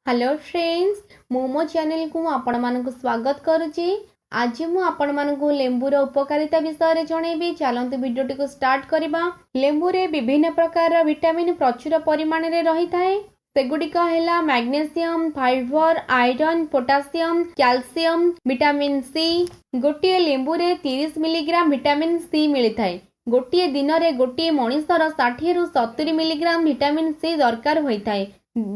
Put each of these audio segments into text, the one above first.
Hello friends, ମୁଁ ମୋ ଚ୍ୟାନେଲକୁ ଆପଣମାନଙ୍କୁ ସ୍ୱାଗତ କରୁଛି। ଆଜି ମୁଁ ଆପଣମାନଙ୍କୁ ଲେମ୍ବୁର ଉପକାରିତା ବିଷୟରେ ଜଣେଇବି। ଚାଲନ୍ତୁ ଭିଡ଼ିଓଟିକୁ ଷ୍ଟାର୍ଟ କରିବା। ଲେମ୍ବୁରେ ବିଭିନ୍ନ ପ୍ରକାରର ଭିଟାମିନ୍ ପ୍ରଚୁର ପରିମାଣରେ ରହିଥାଏ। ସେଗୁଡ଼ିକ ହେଲା magnesium, fibre, iron, potassium, calcium, vitamin C. ଗୋଟିଏ ଲେମ୍ବୁରେ 30 ମିଲିଗ୍ରାମ ଭିଟାମିନ୍ ସି ମିଳିଥାଏ। ଗୋଟିଏ ଦିନରେ ଗୋଟିଏ ମଣିଷର 60ରୁ 70 ମିଲିଗ୍ରାମ ଭିଟାମିନ୍ ସି ଦରକାର ହୋଇଥାଏ।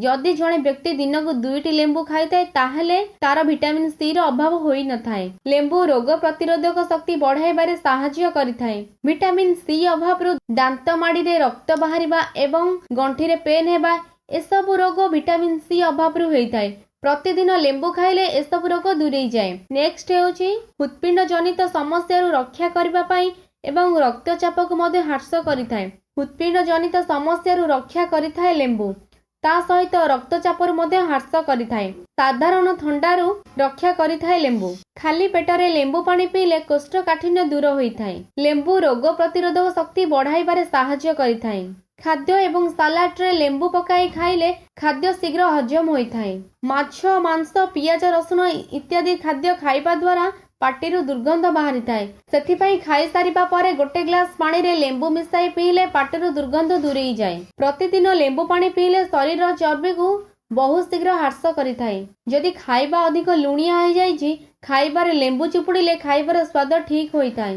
ଯଦି ଜଣେ ବ୍ୟକ୍ତି ଦିନକୁ 2ଟି ଲେମ୍ବୁ ଖାଇଥାଏ, ତାହେଲେ ତାର ଭିଟାମିନ୍ ସି ର ଅଭାବ ହୋଇନଥାଏ। ଲେମ୍ବୁ ରୋଗ ପ୍ରତିରୋଧକ ଶକ୍ତି ବଢାଇବାରେ ସାହାଯ୍ୟ କରିଥାଏ। ଭିଟାମିନ୍ ସି ଅଭାବରୁ ଦାନ୍ତ ମାଡ଼ିରେ ରକ୍ତ ବାହାରିବା ଏବଂ ଗଣ୍ଠିରେ ପେନ୍ ହେବା, ଏସବୁ ରୋଗ ଭିଟାମିନ୍ ସି ଅଭାବରୁ ହୋଇଥାଏ। ପ୍ରତିଦିନ ଲେମ୍ବୁ ଖାଇଲେ ଏସବୁ ରୋଗ ଦୂରେଇ ଯାଏ। ନେକ୍ସଟ ହେଉଛି ହୃତ୍ପିଣ୍ଡ ଜନିତ ସମସ୍ୟାରୁ ରକ୍ଷା କରିବା ପାଇଁ ଏବଂ ରକ୍ତଚାପକୁ ମଧ୍ୟ ହ୍ରାସ କରିଥାଏ। ହୃତ୍ପିଣ୍ଡ ଜନିତ ସମସ୍ୟାରୁ ରକ୍ଷା କରିଥାଏ ଲେମ୍ବୁ, ତା ସହିତ ରକ୍ତଚାପରୁ ମଧ୍ୟ ହ୍ରାସ କରିଥାଏ। ସାଧାରଣ ଥଣ୍ଡାରୁ ରକ୍ଷା କରିଥାଏ ଲେମ୍ବୁ। ଖାଲି ପେଟରେ ଲେମ୍ବୁ ପାଣି ପିଇଲେ କୋଷ୍ଠକାଠିନ୍ୟ ଦୂର ହୋଇଥାଏ। ଲେମ୍ବୁ ରୋଗ ପ୍ରତିରୋଧକ ଶକ୍ତି ବଢାଇବାରେ ସାହାଯ୍ୟ କରିଥାଏ। ଖାଦ୍ୟ ଏବଂ ସାଲାଡରେ ଲେମ୍ବୁ ପକାଇ ଖାଇଲେ ଖାଦ୍ୟ ଶୀଘ୍ର ହଜମ ହୋଇଥାଏ। ମାଛ, ମାଂସ, ପିଆଜ, ରସୁଣ ଇତ୍ୟାଦି ଖାଦ୍ୟ ଖାଇବା ଦ୍ୱାରା ପାଟିରୁ ଦୁର୍ଗନ୍ଧ ବାହାରିଥାଏ। ସେଥିପାଇଁ ଖାଇସାରିବା ପରେ ଗୋଟେ ଗ୍ଲାସ ପାଣିରେ ଲେମ୍ବୁ ମିଶାଇ ପିଇଲେ ପାଟିରୁ ଦୁର୍ଗନ୍ଧ ଦୂରେଇ ଯାଏ। ପ୍ରତିଦିନ ଲେମ୍ବୁ ପାଣି ପିଇଲେ ଶରୀରର ଚର୍ବିକୁ ବହୁତ ଶୀଘ୍ର ହ୍ରାସ କରିଥାଏ। ଯଦି ଖାଇବା ଅଧିକ ଲୁଣିଆ ହେଇଯାଇଛି, ଖାଇବାରେ ଲେମ୍ବୁ ଚିପୁଡ଼ିଲେ ଖାଇବାର ସ୍ୱାଦ ଠିକ୍ ହୋଇଥାଏ।